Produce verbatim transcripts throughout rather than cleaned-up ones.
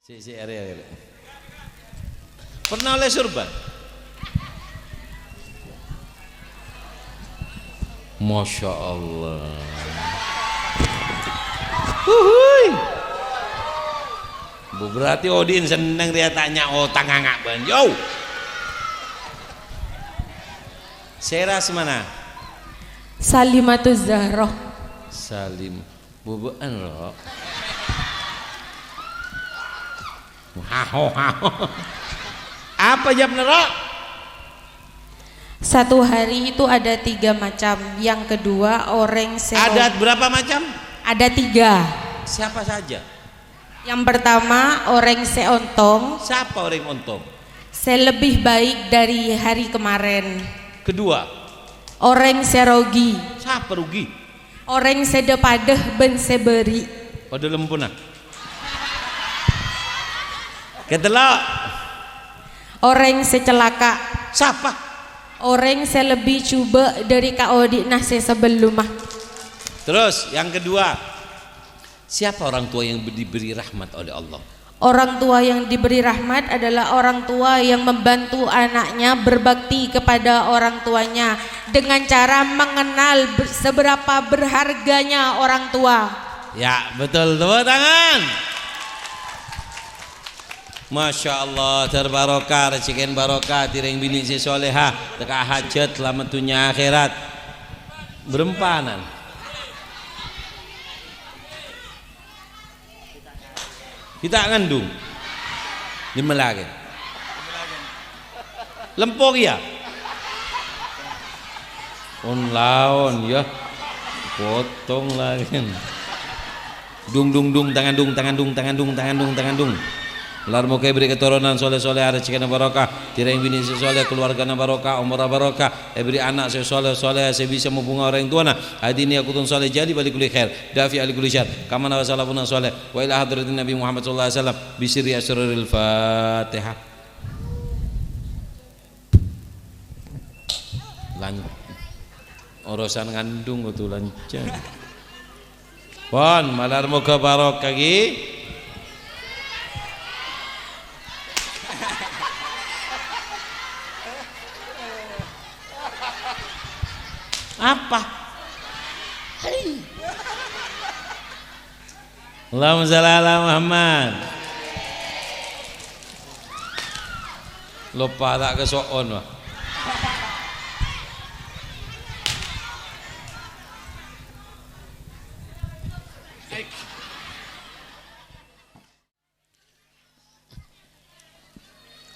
Sè, sè, arè, arè. Pernah ollè surban? Masya Allah. Huhuy. Bu, berarti odi'en senneng rèya ta' nya' otang nga' bân. Yo. Sèra semana? Salimatuz Zahrah. Salim. Bubâ'ân, Ro. Apa jawabnya, Ro? Satu hari itu ada tiga macam. Yang kedua, orang sè Ada berapa macam? Ada tiga. Siapa saja? Yang pertama, orang sè ontong. Siapa orang ontong? Sè lebih baik dari hari kemarin. Kedua. Orang sè rogi. Siapa rugi? Orèng sè dhâ-padhâ bân sè bâri'. Padâ lempona. Katello'. Orèng sè calaka'. Sapa? Orèng sè lebbi jhubâ' dhâri kaodi'na sè sabellumma. Terus, yang kedua, siapa orang tua yang diberi rahmat oleh Allah? Orang tua yang diberi rahmat adalah orang tua yang membantu anaknya berbakti kepada orang tuanya dengan cara mengenal ber-, seberapa berharganya orang tua. Ya, betul. Tepuk tangan. Masya Allah, dhâr barokah, rejhekkèn barokah, dhâreng binè' sè soleha, tekka hajat, selamat dunya akhèrat. Berempanan. Kita ngandung. Dimma lagi. Lempo kèya. On laon, ya. Potong lagi. Dung, dung, dung, tangandung, tangandung, tangandung, tangandung, tangandung. Malar moghâ èberri' katoronan soleh-soleha, rejhekkèna barokah, dhâreng binè' sè soleh, kaluwargana barokah, omorra barokah, èberri' ana' sè soleh-soleha sè bisa mabhunga orèng towana. Hadini akutun soleh, jaliba li kulli khair, dafi'a li kulli syarr, kama nawa salafuna soleh, wa ila hadratin Nabi Muhammad sallallahu alaihi wasallam, bi sirri asraril Fatihah. Lan-, orosan ngandung kodhu lancar. Pon, malar moghâ barokah, ghi. Apa? Allahumma shalli ala Muhammad. Loppa ta' kaso'on, wah.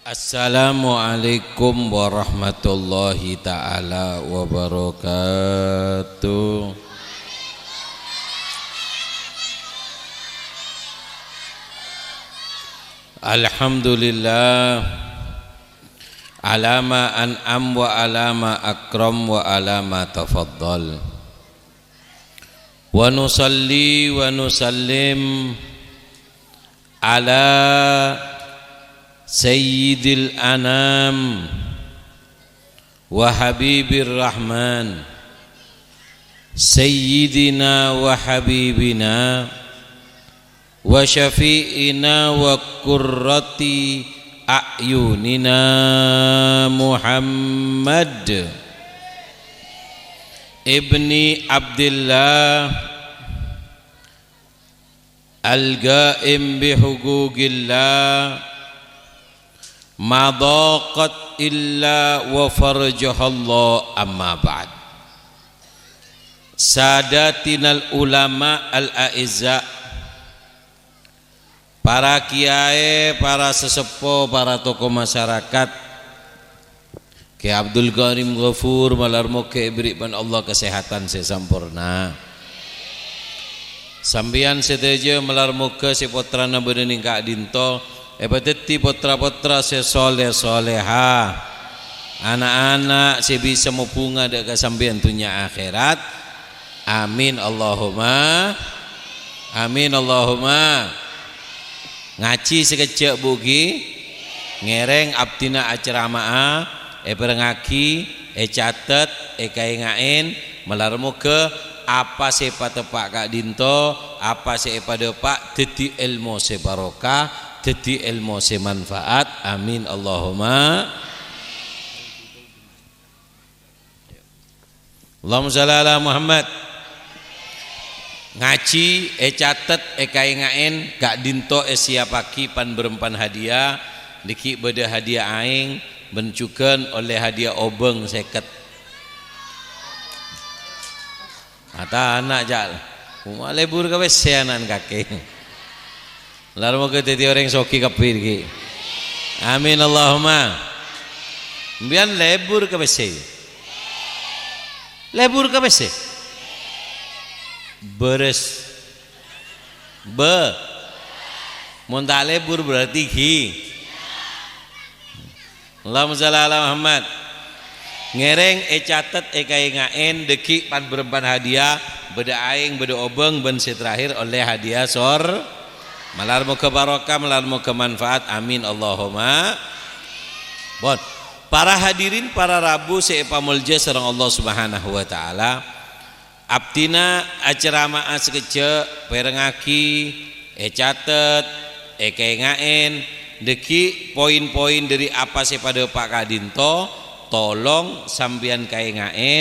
Assalamualaikum warahmatullahi ta'ala wabarakatuh. Alhamdulillah, ala ma an'am wa ala ma akram wa ala ma tafaddal. Wa nusalli wa nusallim ala sayyidil anam wa habibir rahman, sayyidina wa habibina wa syafi'ina wa qurrati a'yunina Muhammad ibni Abdillah, al-qaim bi huquqillah, ma dhaqat illa wa farajahallah, amma ba'd. Sadatinal ulama al-a'izza, para kiyaè, para saseppo, para toko masyarakat, Kè Abdul Karim Ghafur, malar moghâ èberri' bân Allah kasèhatan sè samporna. Sampèyan sadhâjâ malar moghâ sè pottrana bâdâ nèng ka'dinto èpadhâddhi pottra-pottra sè soleh-soleha, ana'-ana' sè bisa mabhunga dâ' ka sampèyan dhunnya akhèrat. Amin, Allahumma amin, Allahumma. Ngajhi sakejjhâ', Bu, ghi. Ngèrèng abdhina acerama'a, èparèngngaghi, ècatet, èkaènga'è, malar moghâ apa sè èpateppa' ka'dinto, apa sè èpadâpa' dhâddhi èlmo sè barokah, dhâddhi èlmo sè manfaat. Amin, Allahumma. Allahumma shalli ala Muhammad. Ngajhi ècatet, èkaènga'è, ka'dinto èsiyappaghi pan-bârâmpan hadiah, dâgghi' bâdâ hadiah aèng, bân jhughân ollè hadiah obâng sèket. Atana, Cak. Coma lebur ka pèssè ana'na kakè. Lar moghâ dhâddhi orèng soghi kabbhi, ghi. Amin, Allahumma. Sampèyan lebur ka pèssè. Lebur ka pèssè. Bârâs. Bâ. Mon ta' lebur berarti ghi. Allahumma shalli ala Muhammad. Ngèrèng ècatet, èkaènga'è, dâgghi' pan-bârâmpan hadiah, bâdâ aèng, bâdâ obâng, bân sè terakhir ollè hadiah sor. Malar moghâ barokah, malar moghâ manfaat. Amin, Allahumma. Pon. Para hadirin, para rabu sè èpamolja sareng Allah Subhanahu wa Ta'ala, abdhina acerama'a sakejjhâ', pèrengngaghi, ècatet, èkaènga'è, dâgghi' poin-poin dâri apa sè èpadâpa' ka'dinto, tolong sampèyan kaènga'è,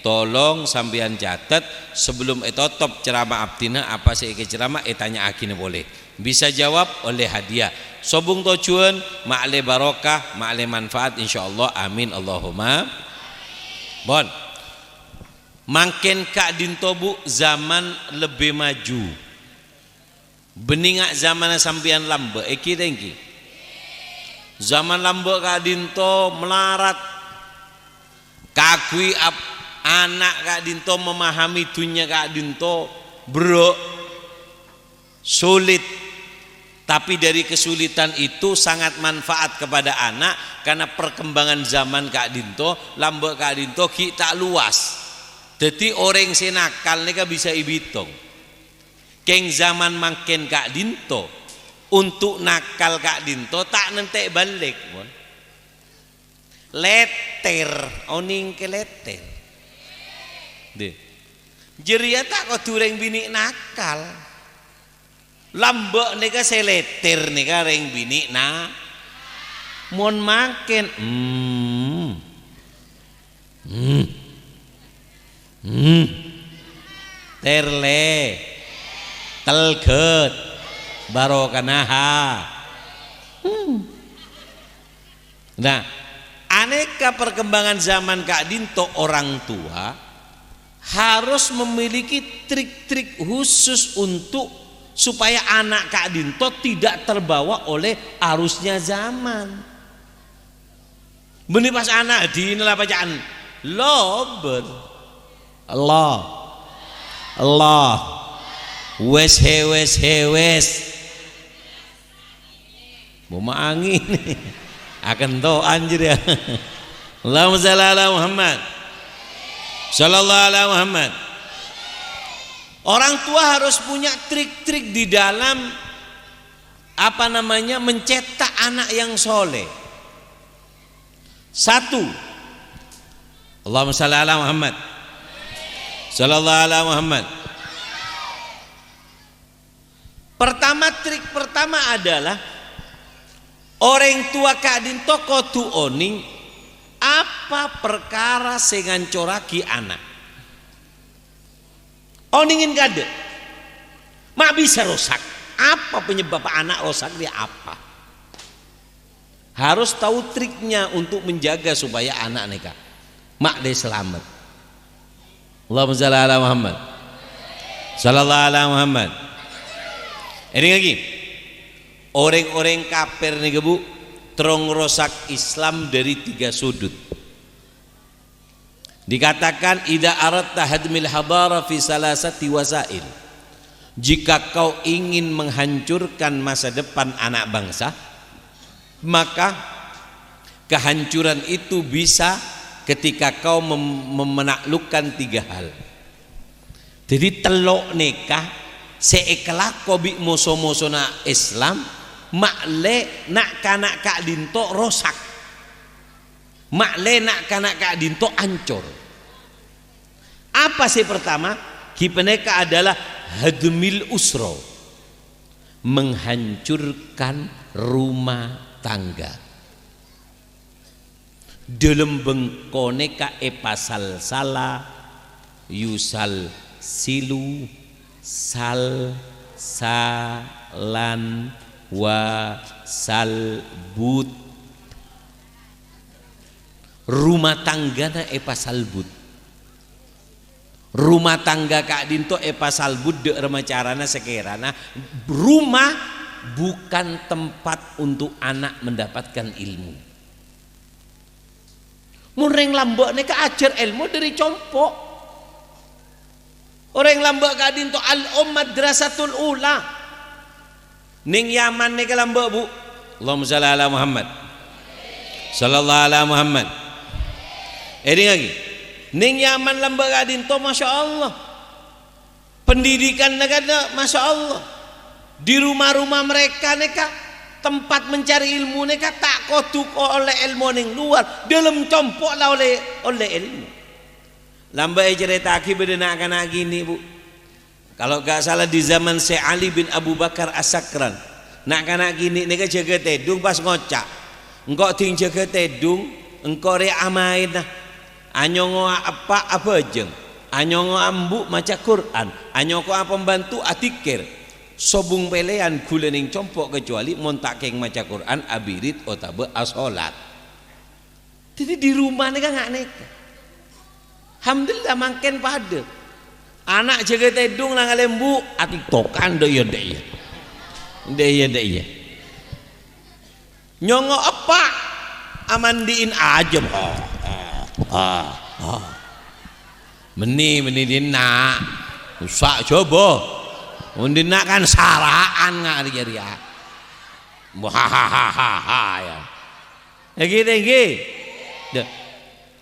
tolong sampèyan catet, sabellunna ètotop cerama abdhina, apa sè èkacerama ètanya'aghina polè. Bisa jawab, ollè hadiah. Sobung tojjhuwân, ma'lè barokah, ma'lè manfaat, insyaallah. Amin, Allahumma. Pon. Mangkèn ka'dinto, Bu, zaman lebbi maju. Bânnè nga' zamanna sampèyan lambâ', èngghi ta' èngghi? Zaman lambâ' ka'dinto malarat. Kaangghuy ap-, ana' ka'dinto memahami dhunnya ka'dinto berrâ'. Sulit. Tapi dari kesulitan itu sangat manfaat kepada anak, karena perkembangan zaman ka'dinto, lambâ' ka'dinto ghi' ta' lowas. Dhâddhi orèng sè nakal nèka bisa èbitong. Kèng zaman mangkèn ka'dinto, untuk nakal ka'dinto ta' nantè' bâlik, mon. Lètèr, onèng kè lètèr. Dhi. Jârèya ta' kodhu rèng binè' nakal. Lambâ' nèka sè lètèr nèka rèng binè' na-, mon mangkèn, hmm. Hmm. Hmm. Terlè. Telghet. Barokanaha. Hmm. Nah, aneka perkembangan zaman ka'dinto, orang tua harus memiliki trik-trik khusus untuk supaya anak ka'dinto tidak terbawa oleh arusnya zaman. Bânnè pas ana' dina la bacaan lobâr. Allah. Allah. Wes, he, wes, he, wes. Boma angin. Akan to'an jârèya. Allahumma shalli ala Muhammad. Sallallahu ala Muhammad. Orang tua harus punya trik-trik di dalam, apa namanya, mencetak anak yang soleh. Satu. Allahumma shalli ala Muhammad. Sallallahu ala Muhammad. Pertama, trik pertama adalah orèng towa ka'dinto kodhu onèng apa parkara sè ngancorraghi ana'. Onèngè kaadâ'. Ma' bisa rosak. Apa penyebab ana' rosak dia apa? Harus tahu triknya untuk menjaga supaya ana' nèka ma'lè salamet. Allahumma shalli ala Muhammad. Sallallahu ala Muhammad. Èdingngaghi. Orèng-orèng kafir nèka, Bu, terro ngrosak Islam dari tiga sudut. Dikatakan, "Idza aradta hadmil hadara fi salasati wasail." Jika kau ingin menghancurkan masa depan anak bangsa, maka kehancuran itu bisa ketika kau mem-, menaklukkan tiga hal. Dhâddhi, tello' nèka sè èkalako bi' moso-mosona Islam, ma'lè na'-kana' ka'dinto rosak. Ma'lè na'-kana' ka'dinto ancor. Apa sè pertama? Ghi panèka adalah hadmil usra, menghancurkan Roma tangga. Dâlem bengko nèka èpasal sala, yusal silu, sal, salan, wa, salbut. Roma tanggana èpasalbut. Roma tangga ka'dinto èpasalbut dâ' remma carana sakèrana roma bukan tempat untuk anak mendapatkan ilmu. Mon rèng lambâ' nèka ajhâr èlmo dâri compo'. Orèng lambâ' ka'dinto al-um madrasatul ula. Neng Yaman nèka lambâ', Bu. Allahumma shalli ala Muhammad. Shallallahu ala Muhammad. Èdingngaghi. Neng Yaman lambâ' ka'dinto, masya Allah. Pendidikanna kan, masya Allah. Di rumah-rumah mereka nèka, tempat mencari ilmu nèka ta' kodhu ollè èlmo neng luar. Dâlem compo' la ollè, ollè èlmo. Lambâ' ècarèta'aghi bâdâ na'-kana' kènè', Bu. Kalau nggak salah di zaman Syekh Ali bin Abu Bakar As-Sakran, na'-kana' kènè' nèka jâgâ tèdung pas ngoca', "Engko' ding jâgâ tèdung, engko' rè amaèna. Anyongo'a eppa' abhâjâng, anyongo'a embu' maca Qur'an, anyoko'a pembantu adzikir. Sobung pèlèyan ghulâ neng compo' kecuali mon ta' kèng maca Qur'an, abirit otabâ asolat." Dhâddhi, di roma nèka nga' nèka. Alhamdulillah, mangkèn padâ. Ana' jâgâ tèdung nang lèmbu, atiktokan, dâ' iyâ, dâ' iyâ. Dâ' iyâ, dâ' iyâ. Nyongo' eppa', amandi'in ajâm. Ha, ha, ha, ha. Mènnè, mènnè dinna'. Usa' jhâbâ. Mon dinna' kan sara'an nga' rèya-rèya. Hahaha, ya. Èngghi, èngghi. Dâ-,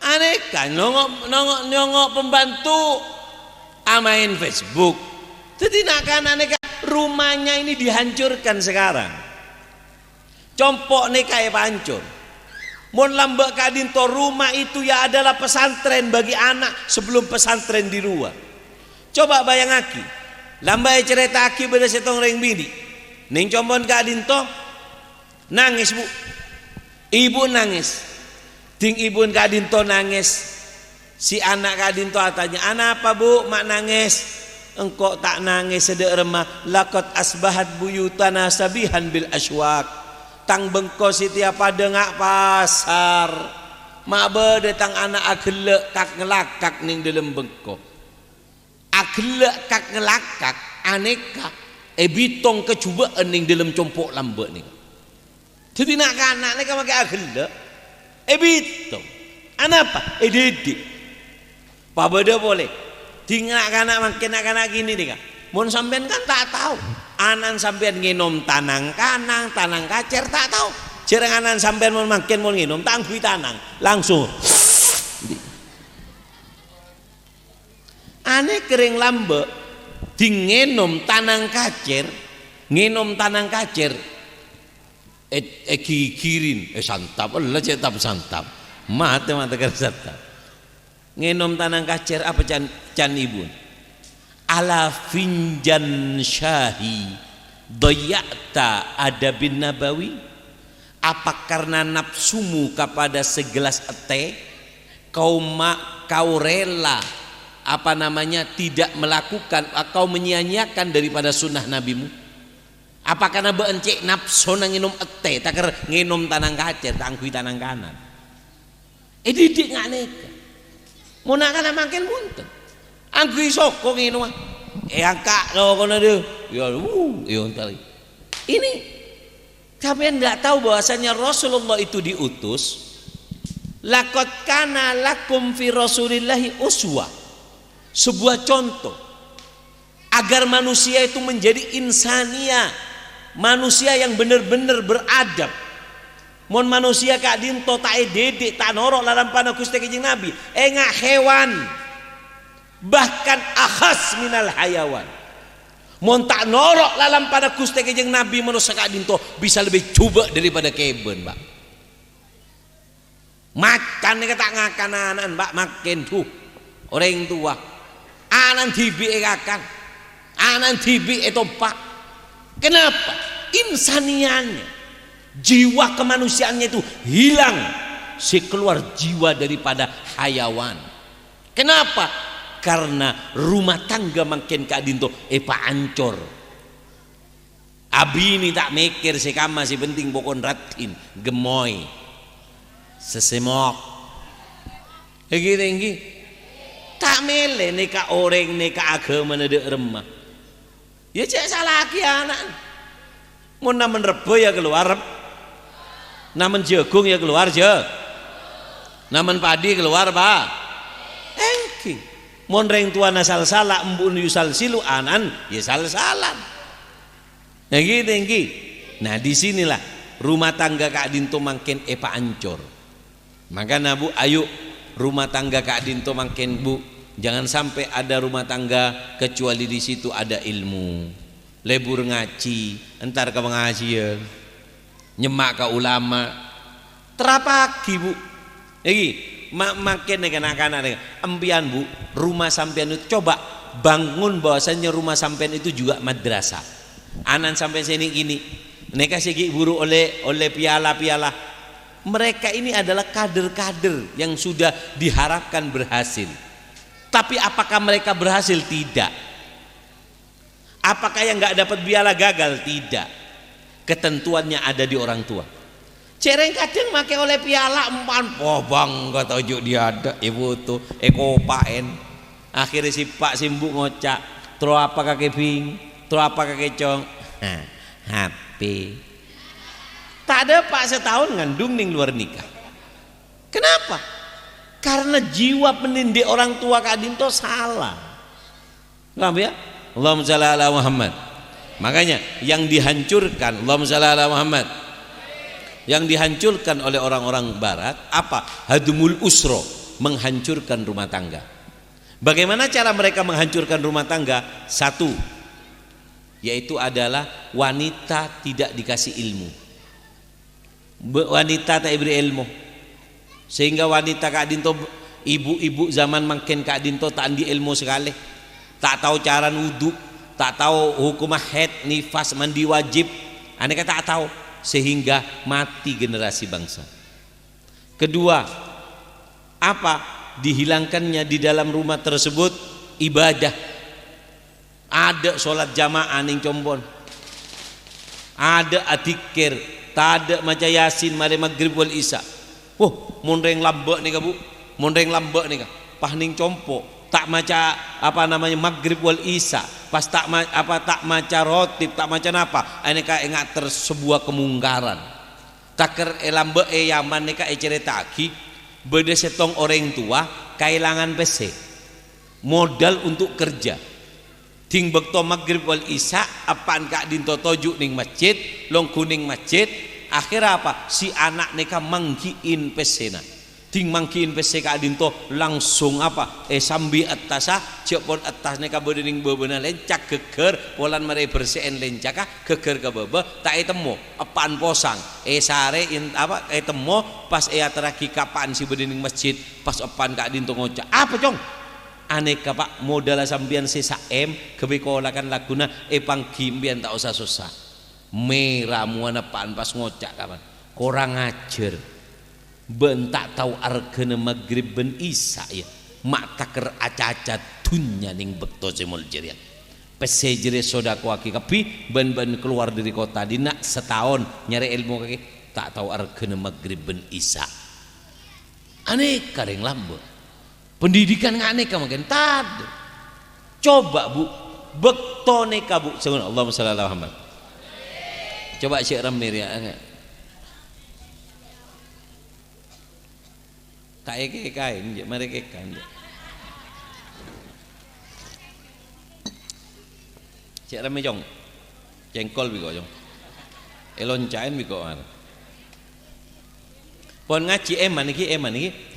anèka, nongo', nongo', nyongo' pembantu amaèn Facebook. Dhâddhi, na'-kana' nèka, rumahnya ini dihancurkan sekarang. Compo' nèka èpancor. Mon lambâ' ka'dinto, rumah itu ya adalah pesantren bagi anak sebelum pesantren di luar. Coba bayangaghi, lambâ' ècarèta'aghi bâdâ sèttong rèng binè'. Neng compo'na ka'dinto, nangès, Bu. Ibu nangès. Ding ibu ka'dinto nangès. Si ana' ka'dinto atanya, "Anapa, Bu, ma' nangès?" "Engko' ta' nangès dâ' remma, laqad asbahat buyutana sabihan bil aswaq. Tang bengko satèya padâ nga' pasar. Ma' bâdâ tang ana' aghellâ' kak-ngalakak neng dâlem bengko." Aghellâ' kak-ngalakak anèka èbitong kajhubâ'ân neng dâlem compo' lambâ' nèka. Dhâddhi na'-kana' nèka makè aghellâ', èbitong. Anapa? Èdhidhi'. Pabâdâ polè. Ding na'-kana' mangkèn na'-kana' kènè' nèka. Mon sampèyan kan ta' tao. Ana'na sampèyan ngènom tanang kanang, tanang kacèr, ta' tao. Jhârâng ana'na sampèyan mon mangkèn mon ngènom, ta' angghuy tanang. Langsung. Anèka rèng lambâ', ding ngènom tanang kacèr, ngènom tanang kacèr, è-, èghigirin, èsantap, ella cè' tap santap. Matè, matè kèra santap. Ngènom tanang kacèr apa can, can ibu? "Ala finjan syahi dhayya'ta adabin nabawi?" Apa karena nafsumu kepada segelas teh, kau ma-, kau rela, apa namanya, tidak melakukan, kau menyia-nyiakan daripada sunnah Nabimu? Apa karena bâ'na cè' nafsona ngènom teh, takèr ngènom tanang kacèr, ta' angghuy tanang kanang? Èdhidhi' nga' nèka. Mon na'-kana' mangkèn bhunten. Angghuy soko ngènoma. Èangka' sokona, dhu. Ya, wuh, èontar. Ini, sampèyan ndak tahu bahwasanya Rasulullah itu diutus? "Laqad kana lakum fi Rasulillahi uswah." Sebuah contoh. Agar manusia itu menjadi insania, manusia yang benar-benar beradab. Mon manusia ka'dinto ta' èdhidhi', ta' noro' lalampana Ghustè Kanjeng Nabi, ènga' hèwan, bahkan akhas minal hayawan. Mon ta' noro' lalampana Ghustè Kanjeng Nabi, manossa ka'dinto bisa lebbi jhubâ' daripada kèbân, Pak. Macan nèka ta' ngakan ana'na, Pak, mangkèn, dhu. Orèng towa. Ana'na dhibi' èkakan. Ana'na dhibi' ètompa'. Kenapa? Insaniannya. Jiwa kemanusiaannya itu hilang. Sè kalowar jiwa daripada hayawan. Kenapa? Karena rumah tangga mangkèn ka'dinto èpaancor. Abinè ta' mèkkèr sè kamma, sè penting pokon raddhin, gemmoy, sèsèmok. Èngghi, èngghi. Ta' mèlè nèka orèng, nèka aghâmana dâ' remma. Yâ, cè' sala'aghi ana'na. Mon namen rebbhâ, yâ kalowar reb-, namen jhâghung, yâ kalowar jhâ-, namen padhi kalowar pa-, èngghi. Mon rèng towana sal-sala', embu'na yusalsilu, ana'na yâ sal-salan. Èngghi, èngghi. Nah, di sinilah rumah tangga ka'dinto mangkèn èpaancor. Makana, Bu, ayo, rumah tangga ka'dinto mangkèn, Bu, jangan sampai ada rumah tangga kecuali di situ ada ilmu. Lebur ngajhi, entar ka pangajiân. Nyemma' ka ulama. Terapaghi, Bu. Èngghi, ma-, mangkèn nèka na'-kana' nèka. Empèyan, Bu, rumah sampèyan itu coba bangun bahwasanya rumah sampèyan itu juga madrasah. Ana'na sampèyan sè nè'-kènè'. Nèka sè ghi' buru ollè, ollè piala-piala. Mereka ini adalah kader-kader yang sudah diharapkan berhasil. Tapi apakah mereka berhasil? Tidak. Apakah yang nggak dapat piala gagal? Tidak. Ketentuannya ada di orang tua. Cè' rèng kadhâng makè ollè piala empan, wah, bangga toju' diyâ adâ', èfoto, èkopa'èn. Akhirnya si pa' si embu' ngoca', "Terro apa kakè, Bhing? Terro apa kakè, Cong?" "Hah, H P." Ta' dâpa' sataon ngandung nèng lowar nikah. Kenapa? Karena jiwa pendidik orang tua ka'dinto salah. Paham ya? Allahumma shalli ala Muhammad. Makanya yang dihancurkan, Allahumma shalli ala Muhammad. Yang dihancurkan oleh orang-orang barat apa? Hadmul usro, menghancurkan rumah tangga. Bagaimana cara mereka menghancurkan rumah tangga? Satu, yaitu adalah wanita tidak dikasih ilmu. Be-, wanita ta' èberri' èlmo. Sehingga wanita ka'dinto, ibu-ibu zaman mangkèn ka'dinto ta' andi' èlmo sakalè. Ta' tao cara wudu, ta' tao hokomma haid, nifas, mandi wajib. Anèka ta' tao. Sehingga mati generasi bangsa. Kedua, apa? Dihilangkannya di dalam rumah tersebut ibadah. Adâ' sholat jamaah nèng compo'na. Adâ' adzikkèr, tadâ' maca Yasin marè Maghrib wal Isya. Wah, mon rèng lambâ' nèka, Bu. Mon rèng lambâ' nèka, pas nèng compo', ta' maca, apa namanya, Maghrib wal Isya, pas ta' ma-, apa, ta' maca rotib, ta' maca napa, anèka èngater sebuah kemungkaran. Takèr è lambâ' è Yaman nèka ècarèta'aghi, bâdâ sèttong orèng towa kaèlangan pèssè, modal untuk kerja. Ding bâkto Maghrib wal Isya, eppa'na ka'dinto toju' nèng masjid, longghu nèng masjid, akhèrra apa? Si ana' nèka mangghi'in pèssèna. Ding mangghi'in pèssè ka'dinto langsung apa? Èsambi ettassa, jhâ' pon ettas nèka bâdâ nèng bâbâna lèncak ghâgghâr, polana marè èbhersi'in lèncakka, ghâgghâr ka bâbâ, ta' ètemmo, eppa'na posang, èsarè in-, apa, ètemmo, pas èaterraghi ka eppa'na sè bâdâ nèng masjid, pas eppa'na ka'dinto ngoca', "Apa, Cong?" "Anèka, Pa', modalla sampèyan sè sa-M, ghâbây kolakan lagghuna èpangghi empèyan ta' osa sossa." Mèra mowana eppa'na pas ngoca' ka eppa'na, "Korang ajhâr! Bâ'na ta' tao arghâna Maghrib bân Isya, yâ? Ma' takèr acaca dhunnya nèng bâkto sè molja rèya. Pèssè jârèya sodakowaghi kabbhi, bân bâ'na kalowar dâri kottha dinna' sataon nyarè èlmo kakè, ta' tao arghâna Maghrib bân Isya." Anèka rèng lambâ'. Pendidikan nga' nèka mangkèn tadâ'. Coba, Bu, bâkto nèka, Bu, sèngona, Allahumma shalli ala Muhammad. Coba cè' rammè rèya, enggak? Ta' èkèkaè, enjâ', marè kèkaè, enjâ'. Cè' rammè, Cong. Cèngkol bi' ko', Cong. Èlonca'èn bi' ko', mar. Pon ngajhi èman nèkè, èman nèkè.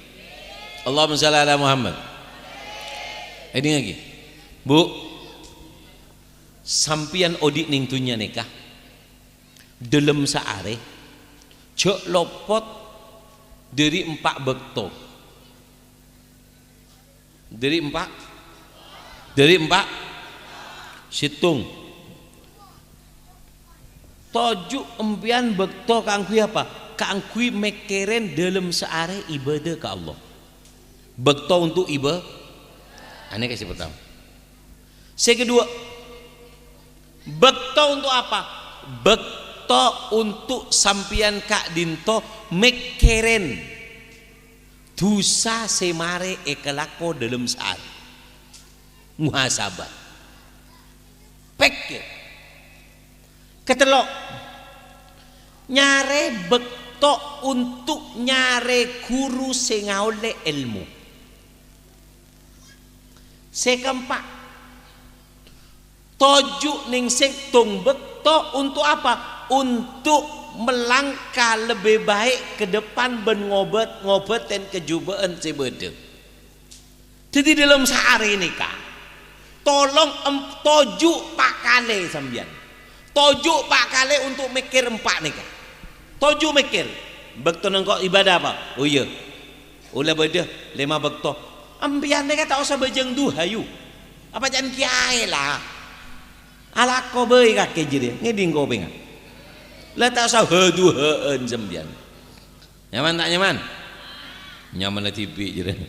Allahumma shalli ala Muhammad. Èdingngaghi. Bu, sampèyan odi' nèng dhunnya nèka, dâlem saarè, jhâ' lopot dâri empa' bâkto. Dâri empa'? Dâri empa'? Sèttong. Toju' empèyan bâkto kaangghuy apa? Kaangghuy mèkkèrè dhâlem saarè ibâdâ ka Allah. Bâkto untuk ibâ-, anèka sè partama. Sè kedua, bâkto untuk apa? Bâkto untuk sampèyan ka'dinto mèkkèrè dhusa sè marè èkalako dhâlem saarè. Muhasabah. Pèkkèr. Katello', nyarè bâkto untuk nyarè ghuru sè ngaollè èlmo. Sè kaempa', toju' neng sèttong bâkto untuk apa? Untuk melangkah lebih baik ke depan bân ngobât-ngobâtè kajhubâ'ân sè bâdâ. Dhâddhi, dhâlem saarè nèka, tolong em-, toju' pa' kalè sampèyan. Toju' pa' kalè untuk mèkkèr empa' nèka. Toju' mèkkèr, "Bâkto engko' ibâdâ apa?" Oh, iyâ. Ollè bâdâ lèma bâkto. Empèyan nèka ta' osa bâjâng duha, yu. Apa ca'na kèyaè, la? Alako bhâi kakè jârèya, ngèdhing kopèngnga. La ta' osa ha-duha'an sampèyan. Nyaman ta' nyaman? Nyamanna dhibi' jârèya.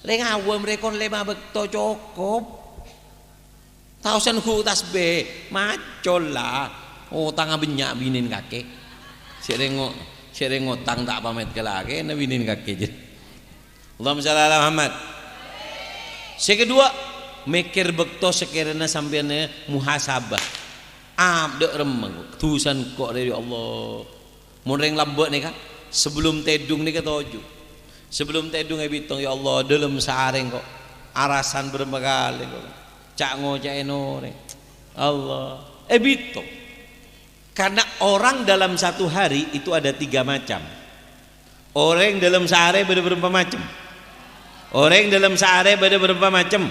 Rèng awam rèkor lèma bâkto cokop. Ta' osa nèghu' tasbih, macol la. Otangnga bânnya' binèn kakè. Sè rèng ngo-, sè rèng ngotang ta' pamèt ka lakèna binèn kakè, jâ. Allahumma shalli ala Muhammad. Sè kedua, mèkkèr bâkto sakèrana sampèyan muhasabah. Abdhâ' remmeng, dhusana engko' rè, ya Allah. Mon rèng lambâ' nèka, sebelum tèdung nèka toju'. Sebelum tèdung èbitong, "Ya Allah, dhâlem saarè engko' arasan bârâmpa kalè engko' ca'-ngoca'è orèng." Allah, èbitong. Karena orang dalam satu hari itu ada tiga macam. Orèng dhâlem saarè bâdâ bârâmpa macem? Orèng dhâlem saarè bâdâ bârâmpa macem?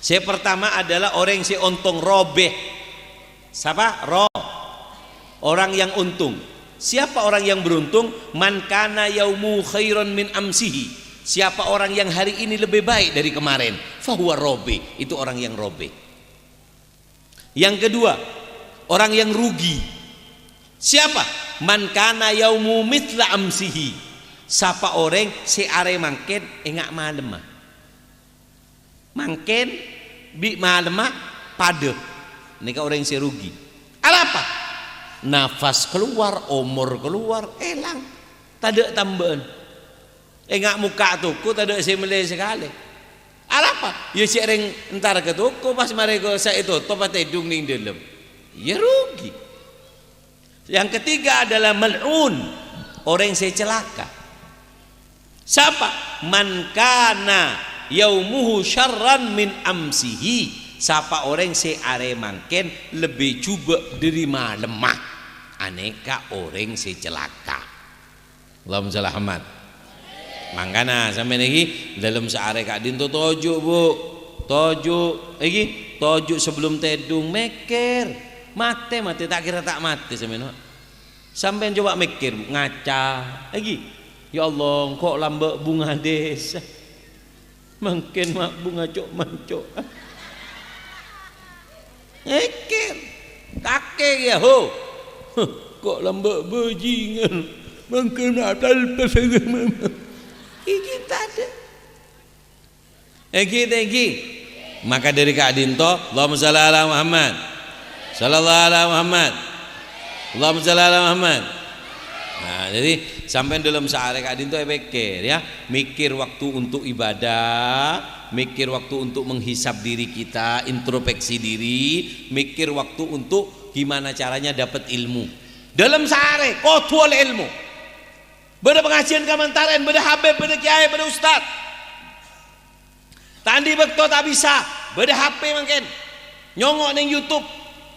Sè pertama adalah orèng sè ontong, robè. Sapa? Ro-, orang yang untung. Siapa orang yang beruntung? "Man kana yaumu khairan min amsihi." Siapa orang yang hari ini lebih baik dari kemarin, fahuwa robè. Itu orang yang robè. Yang kedua, orang yang rugi. Siapa? "Man kana yaumu mitsla amsihi." Sapa orèng sè arè mangkèn enga' malemma. Mangkèn bi' malemma padâ. Nèka orèng sè rugi. Arapa? Nafas kalowar, omor kalowar, èlang. Tadâ' tambâ'ân. Enga' mokka' toko tadâ' sè mellè sakalè. Arapa? Iyâ cè' rèng entar ka toko, pas marè ko-, sè ètotop, pas tèdung neng dhâlem. Iyâ rugi. Yang ketiga adalah mal'un, orèng sè calaka. Sapa? "Man kana yaumuhu syarran min amsihi." Sapa orèng sè arè mangkèn lebbi jhubâ' dhâri malemma, anèka orèng sè calaka. Allahumma shalli Muhammad. Mangkana, sampèyan ènggi, dhâlem saarè ka'dinto toju', Bu. Toju', ènggi, toju' sebelum tèdung, mèkkèr. Matè, matè, ta' kèra ta' matè, sampèyan, Pak. Sampèyan coba mèkkèr, Bu, ngaca. Ènggi, "Ya Allah, engko' lambâ' bhunga dhisa." Mangkèn ma' bhunga co'-manco'. Èkèr. Kakè kèya, ho. Ko' lambâ' bhâjingan. Mangkèn ma' talpes. Iki tadâ'. Ènggi, ènggi. Maka dhâri ka'dinto, Allahumma shalli ala Muhammad. Shallallahu ala Muhammad. Allahumma shalli ala Muhammad. Nah, jadi sampèyan dhâlem saarè ka'dinto èpèkkèr, ya, mikir waktu untuk ibadah, mikir waktu untuk menghisab diri kita, introspeksi diri, mikir waktu untuk gimana caranya dapat ilmu. Dhâlem saarè kodhu ollè ilmu. Bâdâ pangajiân kamantarèn, bâdâ habib, bâdâ kiyaè, bâdâ ustad. Ta' andi' bâkto ta' bisa, bâdâ H P mangkèn. Nyongngo' neng YouTube.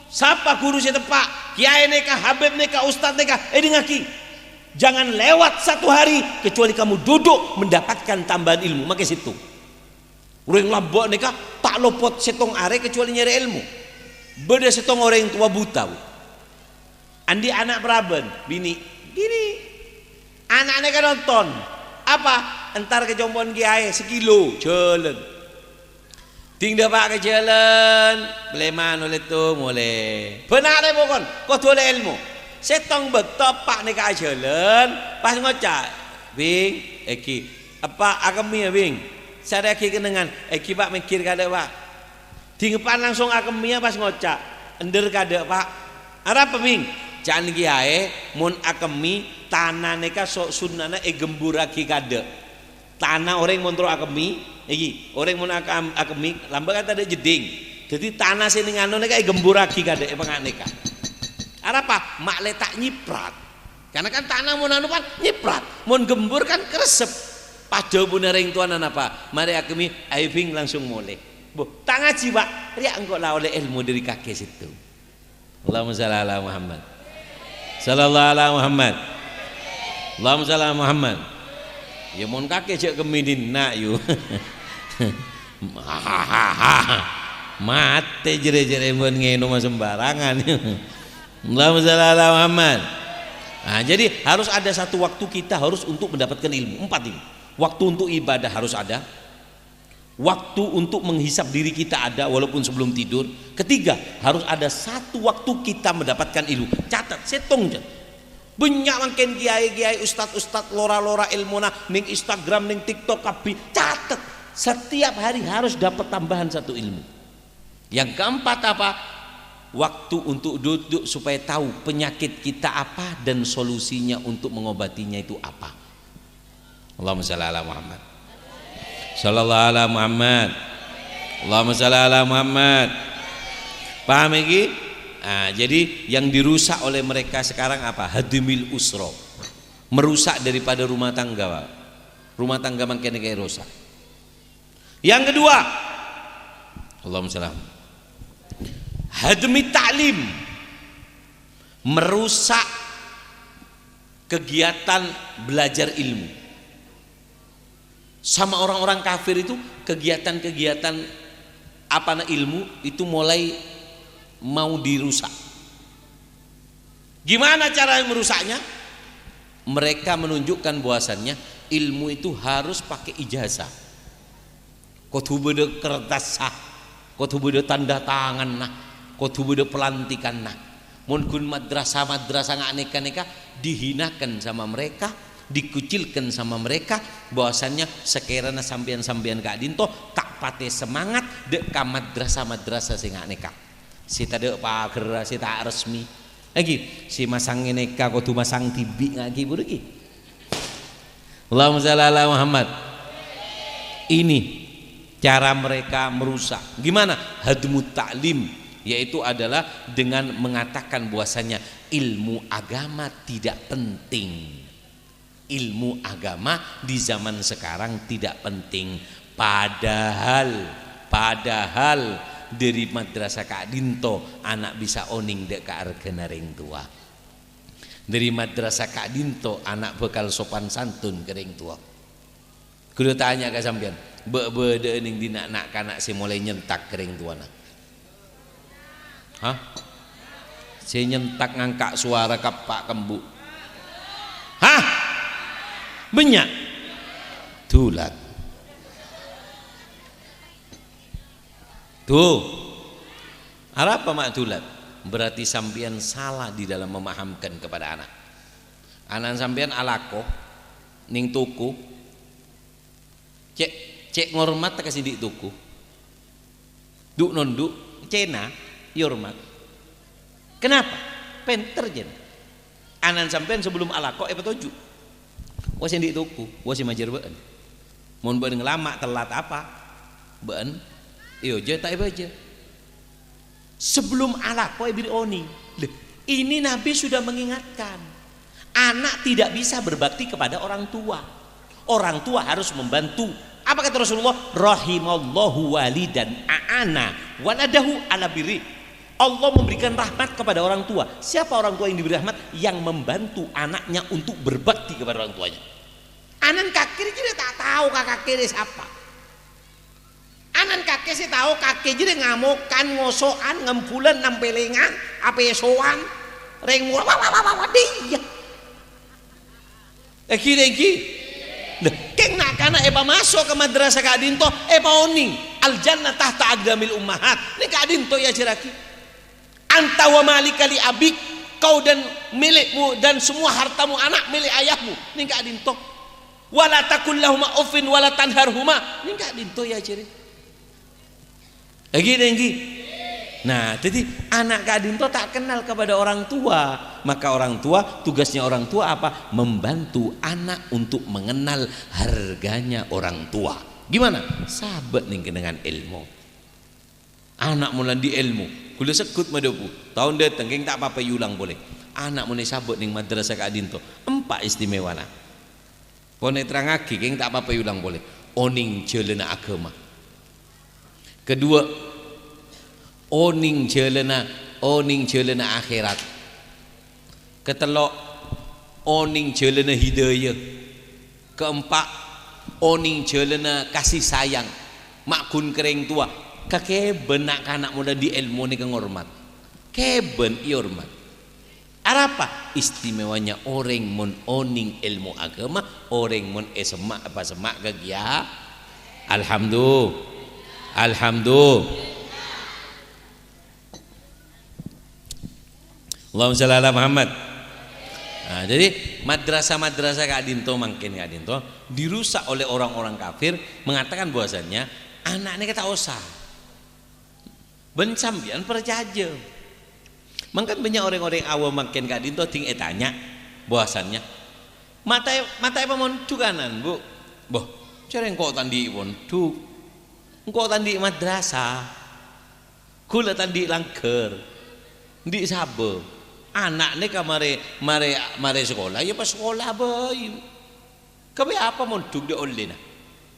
Sapa ghuru sè teppa'? Kiyaè nèka, habib nèka, ustad nèka, èdingngaghi. Jangan lewat satu hari kecuali kamu duduk mendapatkan tambahan ilmu. Makè sèttong. Orèng lambâ' nèka ta' lopot sèttong arè kecuali nyarè ilmu. Bâdâ sèttong orèng towa buta, Bu. Andi' ana' paraban, binè', gini. Ana'na kan nonton. Apa? Entar ka compo'na kiyaè, sakilo, jhâlân. Ding dâpa' ka jhâlân, lèman olè to molè. Bân arè pokon, kodhu olè èlmo. Sèttong bâkto eppa' nèka ajhâlân, pas ngoca', "Bing, èngghi, eppa' akemmè, yâ, Bing. Sarèyaghi kennengngan, èngghi, Pa', mènggir kadâ', Pa'." Ding eppa'na langsung akemmèya pas ngoca', "Endher kadâ', Pa'." "Arapa, Bing?" "Ca'na kèyaè, mon akemmè, tana nèka so-, sunnana ègemburraghi kadâ'." Tana orèng mon terro akemmè, èngghi, orèng mon akam-, akemmè, lambâ' kan tadâ' jeddhing. Dhâddhi tana sè nèng ano nèka ègemburraghi kadâ' èpanga' nèka. Arapa? Ma' lè ta' nyèprat. Karna kan tana mon anu kan nyèprat. Mon gembur kan keressep. Pas dhâbuna rèng towana napa? Marè akemmè, "Ayo, Bing, langsung molè." "Bo, ta' ngajhi, Pa'." "Rèya engko' la ollè èlmo dhâri kakè sèttong." Allahumma shalli ala Muhammad. Sallallahu ala Muhammad. Allahumma shalli ala Muhammad. Yâ, mon kakè jhâ' kemmè dinna', yu. Matè jârèya-jârèya bân ngènoma sembarangan. Allahumma shalli ala Muhammad. Nah, jadi harus ada satu waktu kita harus untuk mendapatkan ilmu. Empat ini. Waktu untuk ibadah harus ada. Waktu untuk menghisap diri kita ada walaupun sebelum tidur. Ketiga, harus ada satu waktu kita mendapatkan ilmu. Catat, sèttong jhâ. Bânnya' mangkèn kiai-kiai, ustad-ustad, lora-lora èlmona nèng Instagram, nèng TikTok kabbhi. Catat, setiap hari harus dapat tambahan satu ilmu. Yang keempat apa? Waktu untuk duduk supaya tahu penyakit kita apa dan solusinya untuk mengobatinya itu apa. Allahumma shalli ala Muhammad. Sallallahu ala Muhammad. Allahumma shalli ala Muhammad. Paham iki? Ah, jadi yang dirusak oleh mereka sekarang apa? Hadimil usra. Merusak daripada rumah tangga, Pak. Rumah tangga mangkèn kaè rusak. Yang kedua, Allahumma shalli. Hadmi ta'lim. Merusak kegiatan belajar ilmu. Sama orang-orang kafir itu, kegiatan-kegiatan apana ilmu itu mulai mau dirusak. Gimana cara merusaknya? Mereka menunjukkan bahwasannya ilmu itu harus pakai ijazah. Kodhu bâdâ kertassa, kodhu bâdâ tanda tanganna, kodhu bâdâ pelantikanna. Mon ghun madrasah-madrasah nga' nèka-nèka dihinakan sama mereka, dikucilkan sama mereka, bahwasannya sakèrana sampèyan-sampèyan ka'dinto ta' patè semangat dâ' ka madrasah-madrasah sè nga' nèka. Sè tadâ' pagerra, sè ta' resmi. Èngghi, sè masang nèka kodhu masang dhibi' nga' ghi' buru ghi. Allahumma shalli ala Muhammad. Ini cara mereka merusak. Gimana? Hadmu ta'lim, yaitu adalah dengan mengatakan bahwasanya ilmu agama tidak penting. Ilmu agama di zaman sekarang tidak penting. Padahal, padahal dâri madrasah ka'dinto ana' bisa onèng dâ' ka arghâna rèng towa. Dâri madrasah ka'dinto ana' bhâkal sopan santun ka rèng towa. Ghulâ tanya ka sampèyan, bâ' bâdâ'â nèng dinna' na'-kana' sè molaè nyentak ka rèng towana? Hah? Sè nyentak ngangka' sowara ka eppa' ka embu'. Hah? Bânnya'? Dulat. Tuh. Arapa ma' dulat? Berarti sampèyan salah di dalam memahamkan kepada anak. Ana'na sampèyan alako nèng toko, cè', cè' ngormat ka sè andi' toko. Du-nondu', cèna, èormat. Kenapa? Pènter, jân. Ana'na sampèyan sabellunna alako èpatoju'. Wah, sè andi' toko, wah, sè majâr bâ'ân. Mon bâ'ân ngalama' tellat apa? Bâ'ân èojâ ta' èbâjâ? Sebelum alako èberri' onèng. Lè, ini Nabi sudah mengingatkan. Anak tidak bisa berbakti kepada orang tua. Orang tua harus membantu. Apa kata Rasulullah? "Rahimallahu walidan a'ana waladahu ala birri." Allah memberikan rahmat kepada orang tua. Siapa orang tua yang diberi rahmat? Yang membantu anaknya untuk berbakti kepada orang tuanya. Ana'na kakè rèya ta' tao ka kakè rèya sapa. Ana'na kakè sè tao kakè jârèya ngamokan, ngoso'an, ngembulân, nampèlèngan, apèsowan, rèng mora, wa, wa, wa, wa, wa, diyâ. Èngghi, èngghi. Lha, kèng na'-kana' èpamaso' ka madrasah ka'dinto, èpaonèng. "Al jannah tahta aqdamil ummahat." Nèng ka'dinto èajhârraghi. "Anta wa malika li abik." Kau dan milikmu dan semua hartamu anak milik ayahmu. Nèng ka'dinto. "Wa la taqul lahuma uffin wa la tanharhuma." Nèng ka'dinto èajhâri. Ènggi, ènggi. Nah, jadi anak ka'dinto tak kenal kepada orang tua. Maka orang tua, tugasnya orang tua apa? Membantu anak untuk mengenal harganya orang tua. Gimana? Sabâ' nèng kennengngan èlmo. Ana' mon la andi' èlmo, ghulâ segghut madhâbu. Taon dâteng, kèng ta' apa-apa èulang polè. Ana' mon èsabâ' nèng madrasah ka'dinto, empa' istimewana. Pon èterrangngaghi, kèng ta' apa-apa èulang polè. Onèng jhâlânna aghâma. Kedua, onèng jhâlânna, onèng jhâlânna akhèrat. Katello', onèng jhâlânna hidayah. Keempa', onèng jhâlânna kasih sayang. Ma' ghun ka rèng towa, kakèbân na'-kana' mon la andi' èlmo nèka ngormat. Kèbân èhormat. Arapa istimewanya orèng mon onèng èlmo aghâma, orèng mon èsemma', èpasemma' ka kèya-, Alhamdu-, Alhamdu-, Allahumma shalli ala Muhammad. Nah, jadi madrasah-madrasah ka'dinto mangkèn ka'dinto dirusak oleh orang-orang kafir mengatakan bahwasannya ana' nèka ta' osa. Bân sampèyan parcajâ. Mangkèn bânnya' orèng-orèng awam mangkèn ka'dinto dhing ètanya bahwasannya, "Ma' ta', ma' ta' èpamondhughânan, Bu'?" "Boh, jhâ' rèng engko' ta' andi' pondhuk. Engko' ta' andi' madrasah." Ghulâ ta' andi' langghâr, andi' sabâ. Ana' nèka marè, marè, marè sakola, ya pas sakola bhâi. Kabây apa mondhuk dâ' ollèna?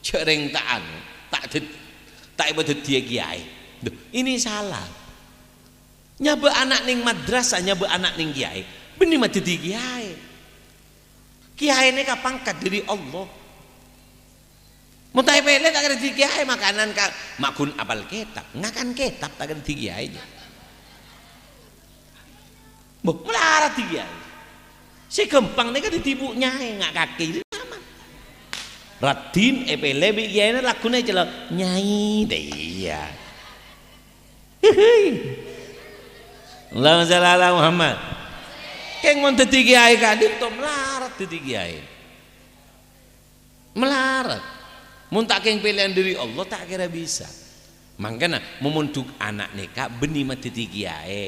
Jhâ' rèng ta' anu, ta' dâd-, ta' èpadhâddhiyâ kèyaè. Duh, ini salah. Nyabâ' ana' nèng madrasah, nyabâ' ana' nèng kèyaè, bânnè madhâddhi kèyaè. Kèyaè nèka pangkat dâri Allah. Mon ta' èpèlè ta' kèra dhâddhi kèyaè, makanan ka-, ma' ghun apal kètab, ngakan kètab ta' kèra dhâddhi kèyaè, jâ. Bo, malarat dhâddhi kèyaè. Sè ghâmpang nèka dhâddhi bu-, nyaè, nga' kakè, aman. Raddhin èpèlè bi' kèyaèna lagghuna ècello', "Nyai," dâ' iyâ. Allahumma shalli ala Muhammad. Kèng mon dhâddhi kèyaè ka'dinto malarat dhâddhi kèyaè. Malarat. Mon ta' kèng pèlèyan dâri Allah, ta' kèra bisa. Mangkana, momondhuk ana' nèka bânnè madhâddhi kèyaè.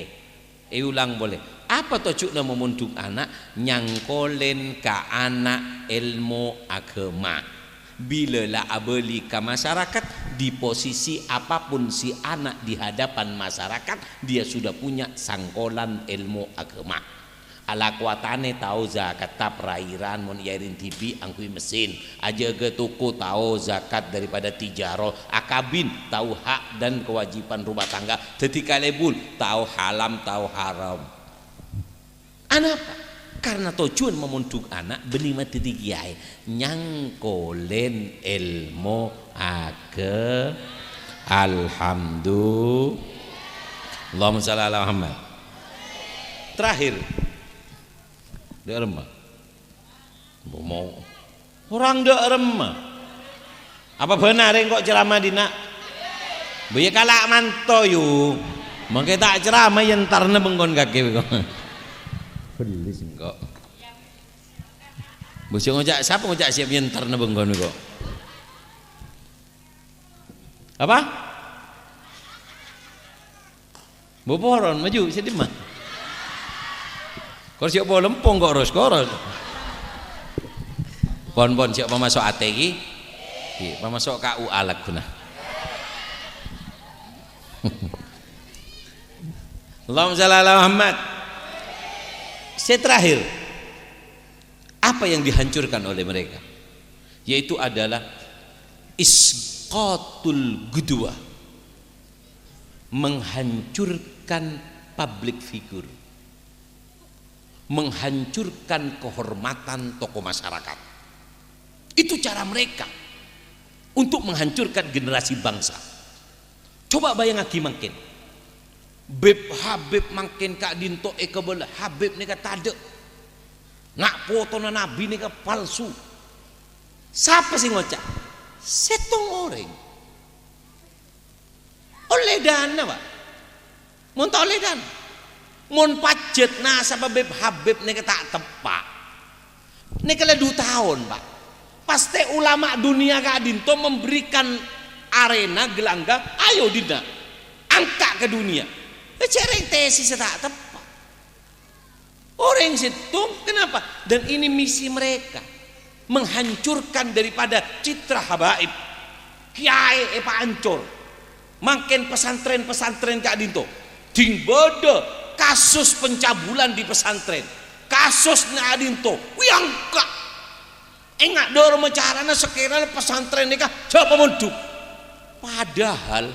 Èulang polè. Apa tojjhuna momondhuk ana'? Nyangkolèn ka ana' èlmo aghâma. Bilâ la abâli ka masyarakat, di posisi apapun si anak di hadapan masyarakat, dia sudah punya sangkolan èlmo aghâma. Ala kowatanè tao zakat, tap ra-ira'an mon èaèrèn dhibi' angghuy mesin, ajâgâ toko tao zakat daripada tijaroh, akabin tao hak dan kewajiban rumah tangga, dhâddhi kalèbun tao halam, tao haram. Anapa? Karna tojjhuwân mamondhuk ana' bânnè madhâddhi kèyaè, nyangkolèn èlmo agâ-, Alhamdu-, Allahumma shalli ala Muhammad. Terakhir. Dâ' remma. Mau. Orang dâ' remma. Apa bâna rèng ko' ceramah dinna'? Bâ iyâ kala' manto, yu. Mangkè ta' ceramah, iyâ entarna bengkon kakè ko'. Bellè sèngko'. Bâ sè ngoca', sapa ngoca' siap, iyâ entarna bengkon ko'. Apa? Boporon, maju, sè dimma? Kor sè polem pongko' ros-koros. Pon-pon, sè pamaso' atè ki. Ki, pamaso' K U A lagghuna. Allahumma shalli ala Muhammad. Sè terakhir, apa yang dihancurkan oleh mereka? Yaitu adalah isqatul qudwah. Menghancurkan public figure, menghancurkan kehormatan tokoh masyarakat. Itu cara mereka untuk menghancurkan generasi bangsa. Coba bayangaghi mangkèn. Bib-habib mangkèn ka'dinto èkabâlâ, habib nèka tadâ'. Nga' potona nabi nèka palsu. Sapa sè ngoca'? Sèttong orèng. Ollè dana, Pak. Mon ta' ollè dana. Mon pajhât nasabhâ Habib-Habib nèka ta' teppa'. Nèka la du taon, Pak. Pastè ulama dunia ka'dinto memberikan arena gelanggang, "Ayo, dinna'. Angka' ka dunia." Jhâ' rèng tesis sè ta' teppa'. Orèng sèttong, kenapa? Dan ini misi mereka, menghancurkan daripada citra habaib. Kiai èpaancor. Mangkèn pesantren-pesantren ka'dinto. Ding bâdâ kasus pencabulan di pesantren. Kasus ka'dinto. Wiyangka. Enga' dhârâmma carana sakèrana pesantren nèka jhâ' pamondhuk. Padahal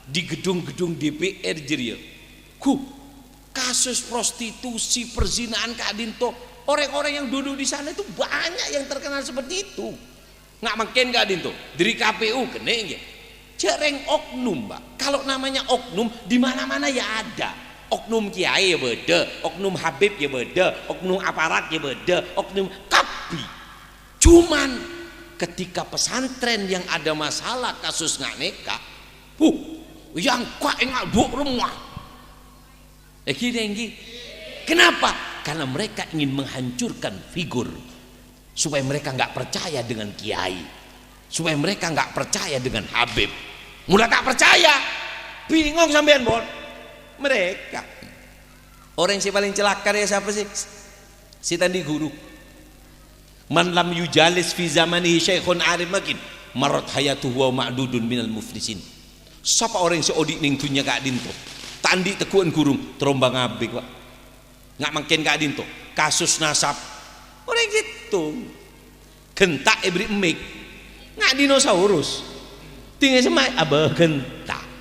di gedung-gedung D P R jârèya, gu, kasus prostitusi, perzinahan ka'dinto. Orang-orang yang duduk di sana itu banyak yang terkenal seperti itu. Nga' mangkèn ka'dinto, dâri K P U kennè' ngghi. Jhâ' rèng oknum, Pak. Kalau namanya oknum, di mana-mana ya ada. Oknum kiai ya bâdâ, oknum habib ya bâdâ, oknum aparat ya bâdâ, oknum kabbhi. Cuman, ketika pesantren yang ada masalah kasus nga' nèka, huh, yang kok enga' du' remma. Eh, gini, gini. Kenapa? Karena mereka ingin menghancurkan figur. Supaya mereka nggak percaya dengan kiai. Supaya mereka nggak percaya dengan habib. Mula ta' percaya. Bingung sampèyan, Bon. Mereka. Orang sè palèng celaka rèya sapa sih? Sè ta' andi' ghuru. "Man lam yujalis fi zamanihi syaikhun arif makin, marrat hayatuhu wa ma'dudun minal muflisin." Sapa orèng sè odi' neng dhunnya ka'dinto, ta' andi' tegghu'ân ghuru, terro bângabit, Pak. Nga' mangkèn ka'dinto, kasus nasab. Orèng sèttong. Genta' èberri' mik. Nga' dinosaurus. Dingèn semma'è, abâ genta'.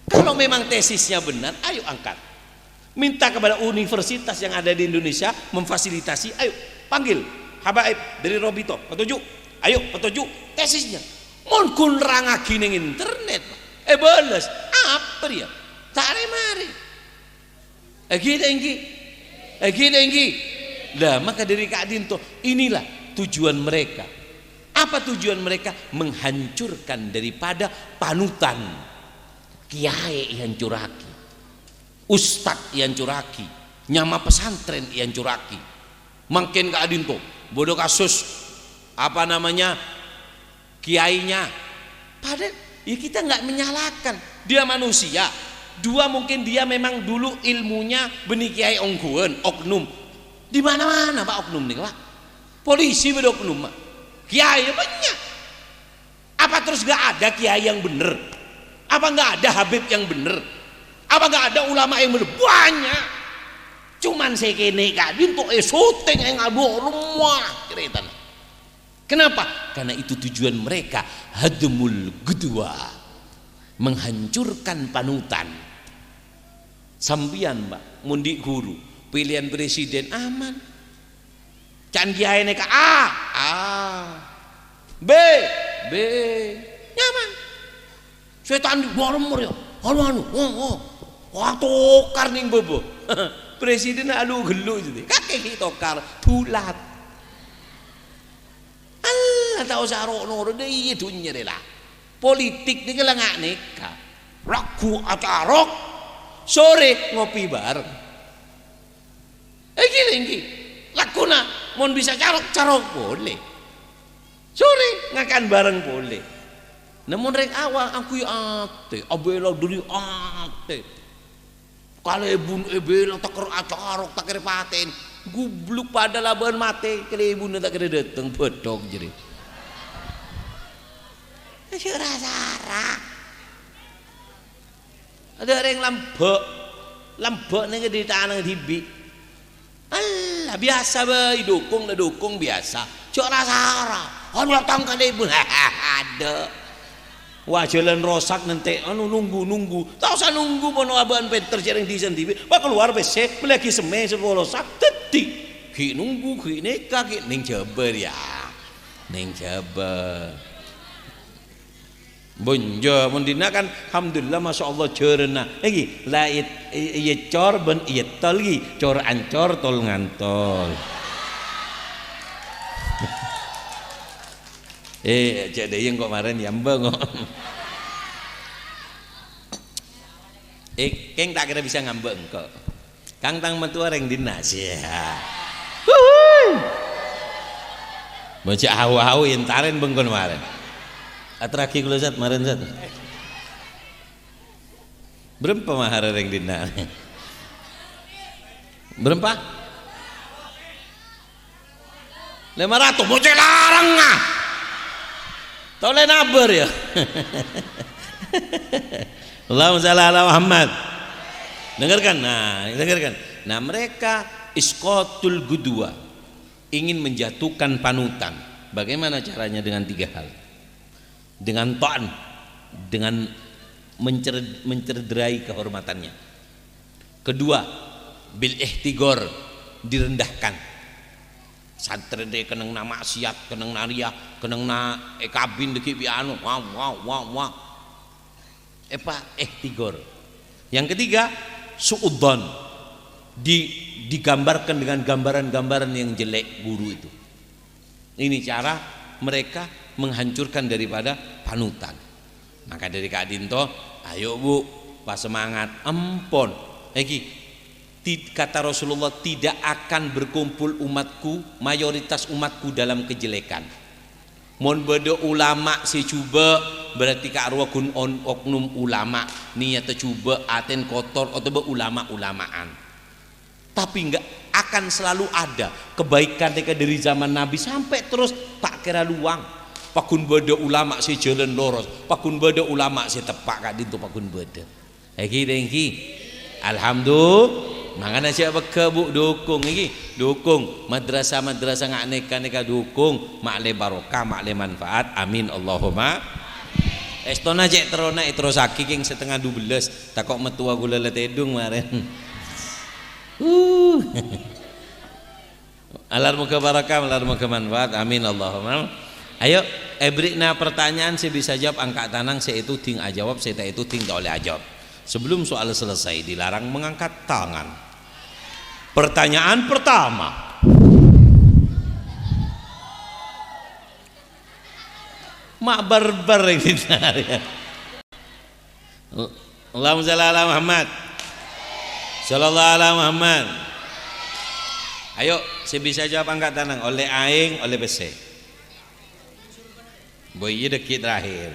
Kalau memang tesisnya benar, ayo angkat. Minta kepada universitas yang ada di Indonesia memfasilitasi, ayo panggil habaib dari Robito, patoju', ayo patoju' tesisnya. Mon ghun nerrangngaghi neng internet, Pak. Eh, bales, apa dia? Ta' rè-marè. Eh, gini, gini. Eh, gini, gini. Lah, maka dari ka'dinto, inilah tujuan mereka. Apa tujuan mereka? Menghancurkan daripada panutan. Kiai èhancurraghi. Ustad èhancurraghi, nyama pesantren èhancurraghi. Mangkèn ka'dinto, bâdâ kasus, apa namanya, kiainya. Padahal, ya kita nggak menyalahkan. Dia manusia. Dua, mungkin dia memang dulu ilmunya bânnè kiai ongghuwân, oknum. Di mana-mana, Pak, oknum nèka, Pak. Polisi bâdâ oknum, Pak. Kiai bânnya'. Apa terus nggak ada kiai yang bener? Apa nggak ada habib yang bener? Apa nggak ada ulama yang bener? Banyak. Cuman sè kènè' ka'dinto èsoting, enga' du' remma caretana. Kenapa? Karena itu tujuan mereka hadmul qudwah, menghancurkan panutan. Sampèyan, Pak, mon andi' ghuru, pèlèyan presiden aman. Ca'na kiai nèka A, A. B, B. Nyaman. Sètan di warung mor ya. Anu, anu. Oh, oh. Wah, tokar neng bâbâ. Presiden alu ghellu jadi. Kakè ghi' tokar. Bulat. Allah ta' osa ro'-noro'. Dâ' iyâ dhunnya rè la. Politik nèka la nga' nèka. Ragu acarok. Sore ngopi bareng. Èngghi, èngghi. Lagghuna, mon bisa carok, carok polè. Sore ngakan bareng polè. Namong rèng awang angghuy atè, abhâlâ dhuli atè. Kalèbun èbhâlâ takèr acarok, takèr patèn. Gubluk padâ labân matè, kalèbunna takèr dâteng, bâdhok jârèya. Jâ' ra-sara. Adâ' rèng lambâ', lambâ' nèng è tanang dhibi'. Allah, biyasa bhâi, dukung la dukung biyasa. Jâ' ra-sara. Anu, tang kalèbun. Adâ'. Wah, jhâlân rosak nantè', anu, nunggu, nunggu. Ta' osa nunggu, pono abâ'na pènter jâ' rèng dhisan dhibi'. Wah, kalowar pèssè, mellèaghi semmè, sè rosak. Dhâddhi, ghi' nunggu, ghi' nèka, ghi' neng Jhâbâ, ya. Neng Jhâbâ. Bonjâ, mon dinna' kan, alhamdulillah, masyaallah, jhârânna. Èngghi, la èt-, è-, ècor bân ètol, èngghi, cor ancor, tol ngantol. Eh, cè' dâyeng kok marèn yâ, embâng kok. Eh, kèng ta' kèra bisa ngambâ' engko'. Kang tang mattowa rèng dinna', sia. Wuhui. Bâjâ hau-hau èntarèn bengkon marèn. Aterraghi kaulâ, Zat, marèn, Zat. Bârâmpa maharra rèng dinna'? Bârâmpa? Lèma ratos, mo' cè' larang, ah. Tao lè nabâr, ya. Allahumma shalli ala Muhammad. Dengarkan, nah, dengarkan. Nah, mereka isqatul qudwah, ingin menjatuhkan panutan. Bagaimana caranya? Dengan tiga hal. Dengan ta'an, dengan mencer-, mencederai kehormatannya. Kedua, bil ihtiqar, direndahkan. Santrèna kennengnga maksiat, kennengnga rèya, kennengnga èkabin dhâggi' bi' anu, wah, wah, wah, wah. Èpa-, ihtiqar. Yang ketiga, su'udzon. Di-, digambarkan dengan gambaran-gambaran yang jelek guru itu. Ini cara mereka menghancurkan daripada panutan. Maka dâri ka'dinto, ayo, Bu, pasemangat. Empon. Èngghi, tid-, kata Rasulullah, "Tidak akan berkumpul umatku, mayoritas umatku dalam kejelekan." Mon bâdâ ulama sè jhubâ', berarti ka'rowa ghun on-, oknum ulama, niyatta jhubâ', atèn kotor, otabâ ulama-ulamaan. Tapi enggak akan selalu ada kebaikan nèka dari zaman Nabi sampai terus ta' kèra lowang. Pagghun bâdâ ulama sè jhâlân loros, pagghun bâdâ ulama sè teppa' ka'dinto pagghun bâdâ. Èngghi, èngghi. Alhamdulillah. Mangkana jhâ' pegghâ', Bu, dukung èngghi. Dukung madrasah-madrasah nga' nèka-nèka dukung. Ma'lè barokah, ma'lè manfaat. Amin. Allahumma. Èstona cè' terrona èterrossaghi kèng satengnga dubellâs. Tako' mattowa ghulâ la tèdung marèn. Uh. Alar moghâ barokah, alar moghâ manfaat. Amin, Allahumma. Ayo, èbherri'na pertanyaan sè bisa jawab angka' tanang, sè ètodhing ajawab, sè ta' ètodhing ta' ollè ajawab. Sebelum soal selesai, dilarang mengangkat tangan. Pertanyaan pertama. Ma' bâr-bâr ini. Allahumma shalli ala Muhammad. Shallallahu ala Muhammad. Ayo, sè bisa jawab angka' tanang, ollè aèng, ollè pèssè. Bo iyâ dhâggi' terakhir.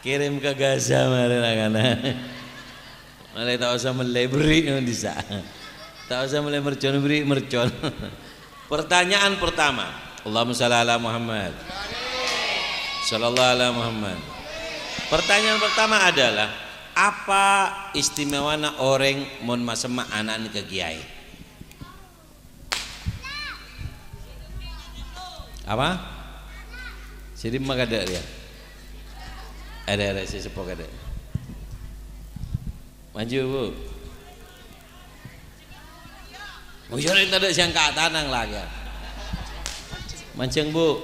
Kirim ka Gaza marè, la, kana. Malè ta' osa mellè, bherri' dissa'. Ta' osa mellè mercon, bherri' mercon. Pertanyaan pertama. Allahumma shalli ala Muhammad. Shallallahu ala Muhammad. Pertanyaan pertama adalah, apa istimewana orèng mon masemma' ana'na ka kiyaè? Apa? Sè dimma kadâ' rèya? Arè', arè', sè seppo kadâ'. Maju, Bu. Oh, iyâ, rèng tadâ' sè angka' tanang la, ya. Manjeng, Bu.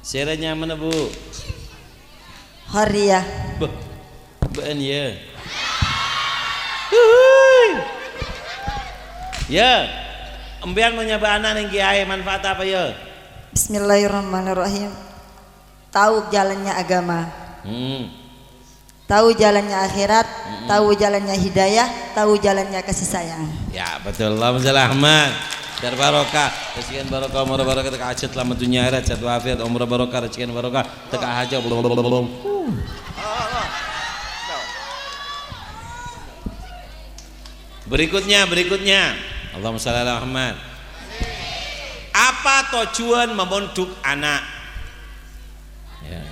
Sèra nyamana, Bu? Hurriyah. Bâh, bâ'ân, yâ. Huhuy. Yâ, empèyan mon nyabâ ana' neng kiyaè, manfaat apa, yâ? Bismillahirrahmanirrahim. Tahu jalannya agama. Hmm. Tahu jalannya akhirat, mm-mm, tahu jalannya hidayah, tahu jalannya kasih sayang. Ya, betul. Allahumma shalli Ahmad. Biar barokah. Rezekian barokah, umur barokah, teka hajat, selamat dunia akhirat, sehat walafiat, umur barokah, rezekian barokah, teka hajat. Berikutnya, berikutnya. Allahumma shalli ala Muhammad. Apa tujuan memondok anak? Ya.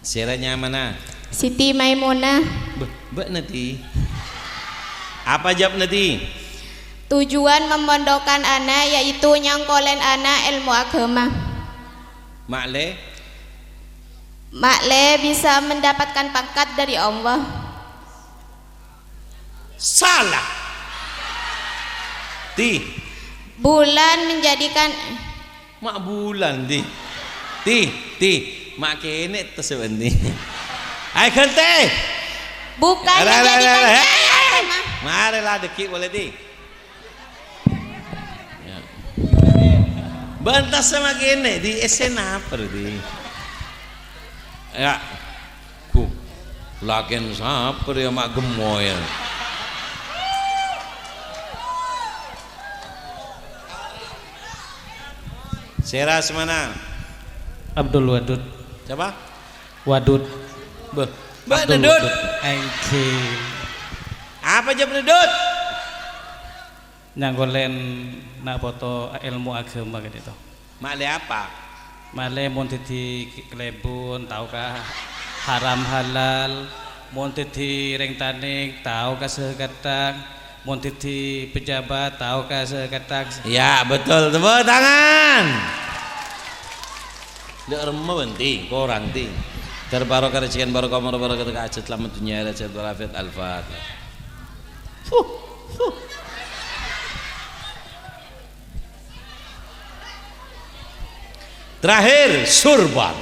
Sèra nyamana? Siti Maimunah. Bâh, bâ'na, Ti. Apa jawabna, Ti? Tujuan memondokkan anak yaitu nyangkolèn anak èlmo agama. Ma'lè? Ma'lè bisa mendapatkan pangkat dari Allah. Salah. Ti. Bulan menjadikan Ma' bulan, Ti. Ti, Ti. Ma' kènè' to sè bânnè. Ayo ghântè. Bukan menjadikan. Marè la dhâggi' polè, Ti. Bâ'na tassa ma' kènè', di essèna apa, di? Ya. Gu. Lakèn sapa rèya ma' gemmo, ya? Sèra asmana? Abdul Wadud. Sapa? Wadud. Bâh, Mbak Abdul Dut. Wadud. Anjing. Apa jawab Dut? Nyangkolèn na' poto èlmo aghâma ka'dinto. Ma'lè apa? Ma'lè mon dhâddhi kalèbun, tao ka haram halal. Mon dhâddhi rèng tanèng, tao ka sè ghâtthang. Mon dhâddhi pejabat, tao ka sè ghâtthang. Ya, betul. Tepuk tangan. Dâ' remma bhânti, korang, ti. Ter barokah rejeki, barokah umur, barokah hajat, selamat dunia akhirat, sehat walafiat. Al-Fatihah. Fuh, fuh. Terakhir, Surban.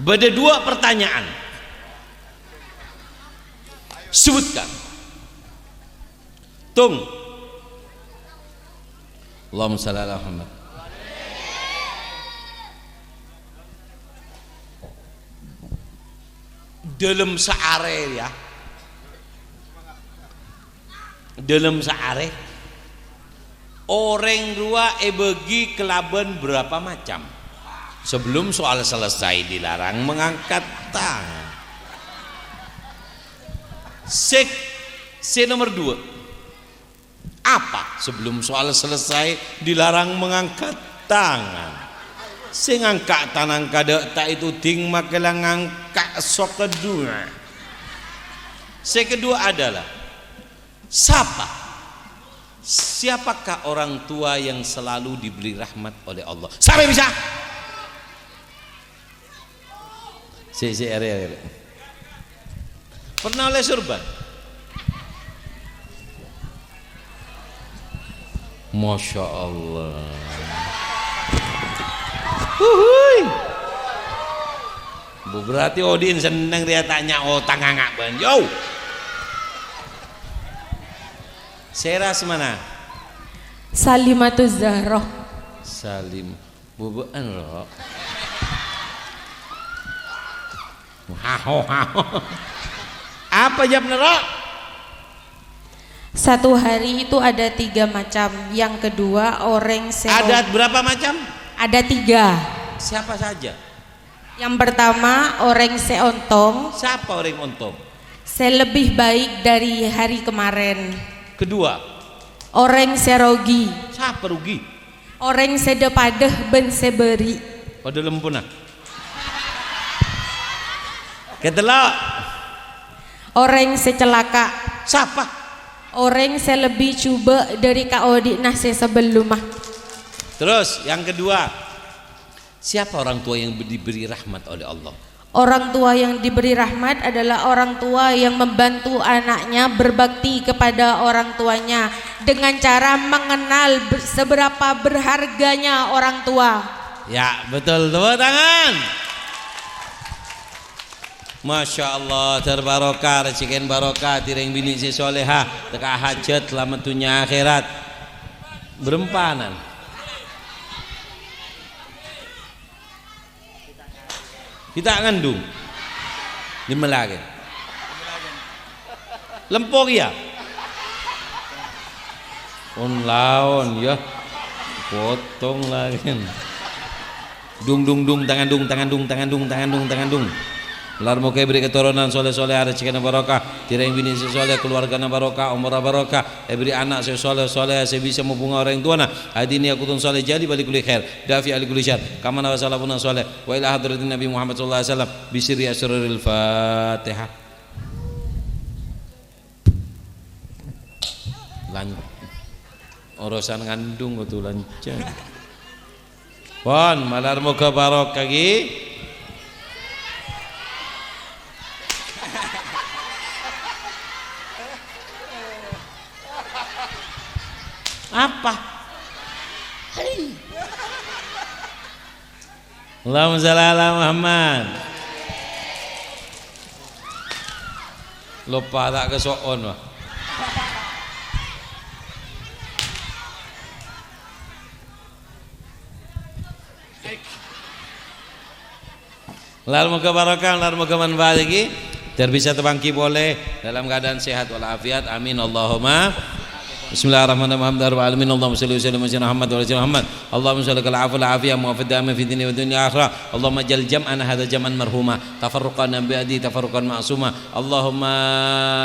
Bâdâ dua pertanyaan. Sebutkan. Tung. Allahumma shalli ala Muhammad. Dâlem saarè, ya. Dâlem saarè, orèng rowa èbâgi kalabân bârâmpa macam? Sebelum soal selesai, dilarang mengangkat tangan. Sè, sè nomor dua. Apa? Sebelum soal selesai, dilarang mengangkat tangan. Sè ngangka' tanang kadâ' ta' ètodhing makè la ngangka' sè kedua. Sè kedua adalah, sapa? Siapakah orang tua yang selalu diberi rahmat oleh Allah? Sapa bisa? Si, si, are, are. Pernah ollè surban? Masya Allah. Huhuy. Bu, berarti odi'en senneng rèya tanya otang nganga' bân. Yo. Sèra asmana? Salimatuz Zahroh. Salim. Bubuk anu, Rok. Haho, haho. Apa jawabnya, Rok? Satu hari itu ada tiga macam. Yang kedua, orèng sè Ada berapa macam? Ada tiga. Siapa saja? Yang pertama, orèng sè ontong. Siapa orang ontong? Sè lebih baik dari hari kemarin. Kedua. Orèng sè rogi. Siapa rugi? Orèng sè dhâ-padhâ bân sè bâri'. Padâ lempuna. Ketello'. Orèng sè calaka'. Sapa? Orèng sè lebbi jhubâ' dhâri kaodi'na sè sabellumma. Terus, yang kedua. Siapa orang tua yang diberi rahmat oleh Allah? Orang tua yang diberi rahmat adalah orang tua yang membantu anaknya berbakti kepada orang tuanya dengan cara mengenal ber-, seberapa berharganya orang tua. Ya, betul. Tepuk tangan. Masya Allah, dhâr barokah, rejhekkèn barokah, dhâreng binè' sè soleha, tekka hajat, selamat dunya akhèrat. Berempa'an. Kita ngandung. Dimma lagi? Lempo kèya. On laon, ya. Potong lagi. Dung, dung, dung, tangan dung, tangan dung, tangan dung, tangan dung, tangan dung. Malar moghâ èberri' katoronan soleh-soleha, rejhekkèna barokah, dhâreng binè' sè soleh, kaluwargana barokah, omorra barokah, èberri' ana' sè soleh-soleha sè bisa mabhunga orèng towana. Hadini akutun soleh jali bali kulli khair. Dafi' ali kulli syarr, kama nawa salafuna shaleh, wa ila hadratin Nabi Muhammad sallallahu alaihi wasallam, bi sirri asraril Fatihah. Lan-, urusan ngandung kudu lancar. Pon, malar moghâ barokah, ghi. Apa? Hei. Allahumma shalli ala Muhammad. Loppa ta' kaso'on, wah. Lar moga barokah, lar moga manfaat iki. Biar bisa tepanggi polè dalam keadaan sehat walafiat. Amin, Allahumma. Bismillahirrahmanirrahim. Alhamdulillahirabbil alamin. Allahumma shalli wa sallim ala sayyidina Muhammad wa ala ali Muhammad. Allahumma shalli ala afwa wal afiyah, mu'afat daimah fid dini wa dunya akhirah. Allahumma jal jam'ana hadza jam'an marhuma, tafarruqana ba'di tafarruqan ma'suma. Allahumma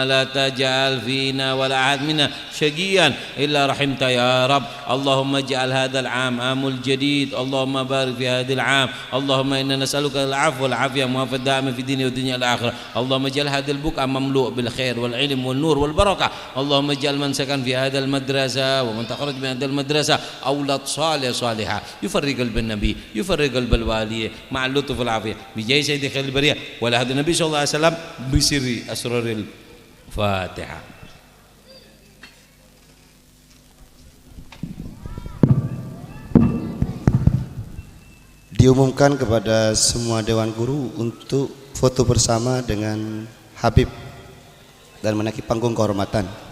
la taj'al fina wa la ahad minna syaqiyan illa rahimta ya Rabb. Allahumma ij'al hadzal 'am 'amul jadid. Allahumma barik fi hadzal 'am. Allahumma inna nas'aluka al-'afwa wal 'afiyah, mu'afat daimah fid dini wad dunya wal akhirah. Allahumma ij'al hadzal buqa mamlu'a bil khair wal 'ilm wan nur wal barakah. Allahumma ij'al man sakana fi hadzal madrasah wa man takharraja min hadzal madrasah aulad salih salihah. Yufarriq qalban nabi, yufarriq qalbal wali, ma'al lutuf wal 'afiyah. Bi jahi sayyidi khairil bariyah. Wa ala hadratin nabi sallallahu alaihi wasallam bi sirri asraril Fatihah. Diumumkan kepada semua dewan guru untuk foto bersama dengan Habib dan menaiki panggung kehormatan.